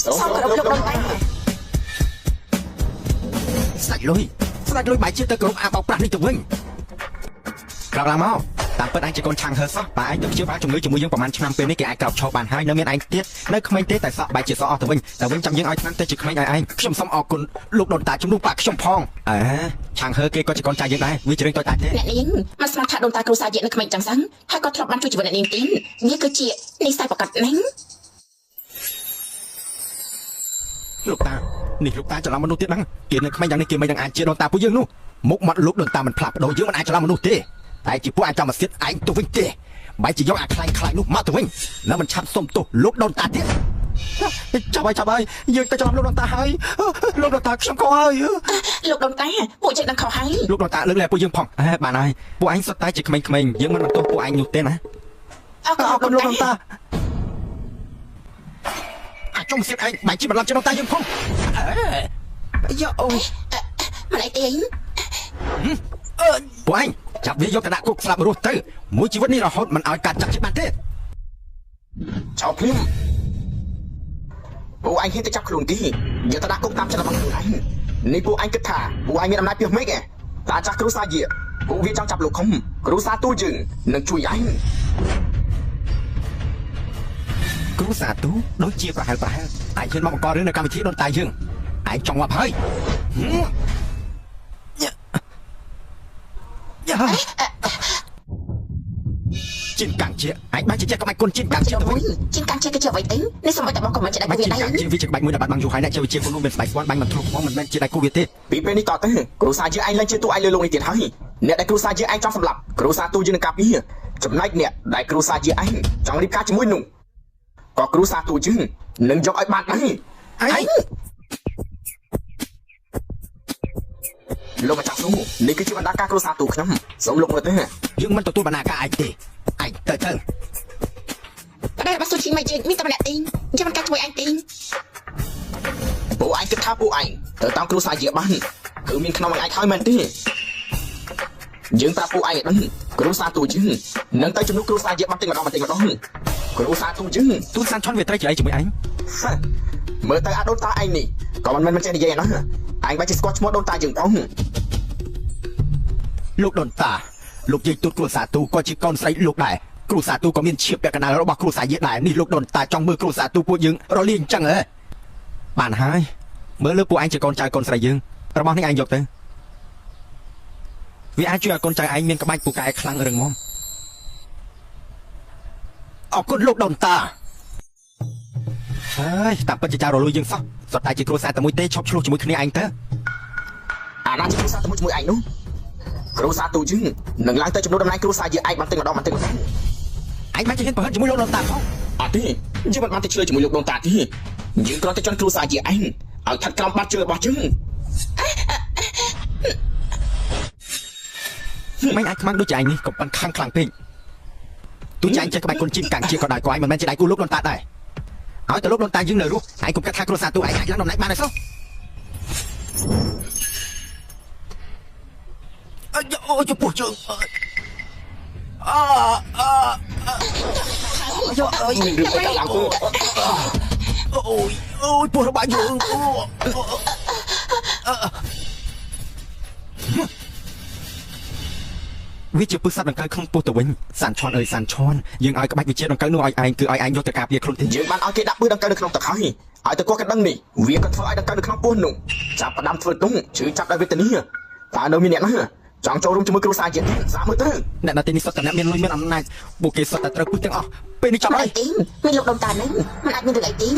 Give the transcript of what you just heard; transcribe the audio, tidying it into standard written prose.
សូមគោរពលោកដូនតា ស្ដេចលុយស្ដេចលុយបែរជាទៅគោរពអាបោកប្រាស់នេះទៅវិញក្រោកឡើងមកតាមពិតឯងជាកូនឆាំងហឺសោះបើឯងទៅព្យាបាលជំងឺជាមួយយើងប្រហែលឆ្នាំពេលនេះគេអាចក្រោកឈរបានហើយនៅមានឯងទៀតនៅក្មេងទេតែសក់បែរជាសក់អស់ទៅវិញតែវិញចាំយើងឲ្យឆ្នាំទៅជាក្មេងឲ្យឯងខ្ញុំសូមអរគុណលោកដូនតាជំនួសប៉ាខ្ញុំផងអើឆាំងហឺគេក៏ជាកូនចៅយើងដែរវាជារឿងតូចតាចទេ អ្នកនាងមិនស្មានថាដូនតាគ្រួសារយើងនៅក្មេងចឹងសឹងហើយក៏ធ្លាប់បានជួយជីវិតអ្នកនាងទៀតនេះគឺជានិស្ស័យប្រកាសណាស់ លោកតានេះលោកតាច្រឡំមនុស្សទៀតហ្នឹងគេនៅក្មេងយ៉ាងនេះគេមិននឹងអាចជាដូនតាពួកយើងនោះមុខមាត់លោកដូនតាមិនផ្លាស់ប្ដូរយើងមិនអាចច្រឡំមនុស្សទេតែជាពួកអាចចំមកសៀតឯងទៅវិញទេបែរជាយកអាខ្លាញ់ខ្លាញ់នោះមកទៅវិញនៅមិនឆាប់សុំទោសលោកដូនតាទៀតចាប់ហើយចាប់ហើយយើងទៅច្រឡំលោកដូនតាហើយលោកដូនតាខ្ញុំខុសហើយ លោកដូនតាពួកយើងដឹងខុសហើយ លោកដូនតាលើកលែងពួកយើងផងអេបានហើយពួកឯងសុទ្ធតែជាក្មេងៗយើងមិនបន្ទោសពួកឯងនោះទេណា អរ អរ គុណ គុណលោកដូនតាអាចុំសៀតឯងបែរជាបន្លំជាដូនតាយើងផងអេយ៉ាអូ មិនអីទេ ពួកឯងចាប់វាយកទៅដាក់គុកស្លាប់រស់ទៅមួយជីវិតនេះរហូតមិនឲ្យកាត់ចាក់ជាបានទេ ឆោភ្លាមពួកឯងហ៊ានទៅចាប់ខ្លួនគេយកទៅដាក់គុកតាមចិត្តរបស់ខ្លួនឯងនេះពួកឯងគិតថាពួកឯងមានអំណាចពីមេឃឯងតាចាស់គ្រូសាយាពួកវាចង់ចាប់លោកខំគ្រូសាទូយើងនឹងជួយឯង គ្រូសាទូដូចជាប្រហែលប្រហែលឯងហ៊ានមកបង្ករឿងនៅកម្មវិធីដូនតាយើងឯងចង់ងាប់ហើយយ៉ាជីនកាំងជាឯងបានជាចេះក្បាច់គុណជីនកាំងជាទៅវិញ ជីនកាំងជាគឺជាអ្វីទេនេះសូម្បីតែបងក៏មិនជាដៃ បាច់ គូវាដែរ ជីនកាំងជាវាជាក្បាច់មួយដែលបាត់បង់យូរហើយអ្នកជាវិជាគុណនោះមានស្បែកស្វាន់បាញ់មិនធ្លុះផងមិនមែនជាដៃគូវាទេ ពីពេលនេះតទៅគ្រូសាយើងឯងឡើងជាតួឯងលើលោកនេះទៀតហើយអ្នកដែលគ្រូសាយើងឯងចង់សម្លាប់គ្រូសាទូយើងនឹងការពារចំណែកអ្នកដែលគ្រូសាយើងឯងចង់រៀបការជាមួយនោះក៏គ្រូសាទូយើងនឹងយកឲ្យបានដែរ ឯង លោកម្ចាស់ស៊ូនេះគឺជាបណ្ដាការគ្រួសារទូខ្ញុំសូមលោកមើលទៅ យើងមិនទទួលបណ្ណាការឯងទេឯងទៅទៅ ប្តីរបស់ស៊ូឈីមិនយើងមានតែម្នាក់ទេយើងមិនកាត់ជួយឯងទេ ពួកឯងគិតថាពួកឯងទៅតាមគ្រួសារយាបានគឺមានក្នុងមួយឯងហើយមែនទេយើងប្រាប់ពួកឯងឲ្យដឹងគ្រួសារទូយើងនឹងទៅជំនួសគ្រួសារយាបានតិចម្ដងបន្តិចម្ដងគ្រួសារទូយើង ទូសានឆន់វាត្រូវជាអីជាមួយឯង មើលទៅអាដូនតាឯងនេះក៏មិនមែនមិនចេះនិយាយឯណាឯងបែរជាស្គាល់ឈ្មោះដូនតាយើងផង លោកដូនតាលោកយាយទូតគ្រួសារទូក៏ជាកូនស្រីលោកដែរគ្រួសារទូក៏មានឈាមពាក់កណ្ដាលរបស់គ្រួសារយាដែរនេះលោកដូនតាចង់មើលគ្រួសារទូពួកយើងរលាយអញ្ចឹងហ៎បានហើយមើលលើពួកឯងជាកូនចៅកូនស្រីយើងរបស់នេះឯងយកទៅវាអាចជួយឲ្យកូនចៅឯងមានក្បាច់ពូកែខ្លាំងរឹងមាំអរគុណលោកដូនតាហើយតាមពិតជាចៅរលួយយើងសោះសុទ្ធតែជាគ្រួសារតែមួយទេឈប់ឆ្លោះជាមួយគ្នាឯងទៅ អាណាជាគ្រួសារតែមួយជាមួយឯងនោះគ្រួសារទូយើងនឹងឡើងទៅជំនួសតំណែងគ្រួសារយើងឯងបន្តិចម្ដងបន្តិចម្ដង ឯងមិនជាហ៊ានប្រហិតជាមួយលោកដូនតាផង អត់ទេយើងមិនបានទៅឆ្លើយជាមួយលោកដូនតាទេយើងគ្រាន់តែជន់គ្រួសារជាឯងឲ្យស្ថិតក្រោមបាតជើងរបស់យើង មិនអាចខ្មាំងដូចជាឯងនេះក៏ប៉ិនខាងខ្លាំងពេកទោះជាឯងចេះក្បាច់គុណជីមកាំងជាក៏ដោយក៏ឯងមិនមែនជាដៃគូលោកដូនតាដែរឲ្យតែលោកដូនតាយើងនៅរស់ឯងកុំគិតថាគ្រួសារទូឯងអាចឡើងតំណែងបានទេសោះអើយអូចំពោះជើងអើអើយោអើយ មានរឿងអីកើតឡើងទេ អូយអូយពោះរបស់យើងអូវាជាពឹសសត្វដង្កូវក្នុងពោះទៅវិញសានឆនអើយសានឆនយើងឲ្យក្បាច់វិជាដង្កូវនោះឲ្យឯងគឺឲ្យឯងយកទៅការពារខ្លួនទេ យើងបានឲ្យគេដាក់ពឹសដង្កូវនៅក្នុងទឹកហើយឲ្យទៅគាត់កណ្ដឹងនេះវាក៏ធ្វើឲ្យដង្កូវនៅក្នុងពោះនោះចាប់ផ្ដាំធ្វើទុំឈឺចាប់ដោយវេទនាតើនៅមានអ្នកណាចង់ចូលរួមជាមួយគ្រួសារជាសាមើលទៅ អ្នកណាទីនេះសុទ្ធតែអ្នកមានលុយមានអំណាចពួកគេសុទ្ធតែត្រូវពឹសទាំងអស់ពេលនេះចាប់ មិន ហើយ អីទេមានលោកដូនតានឹងមិនអាចមានរឿងអីទេ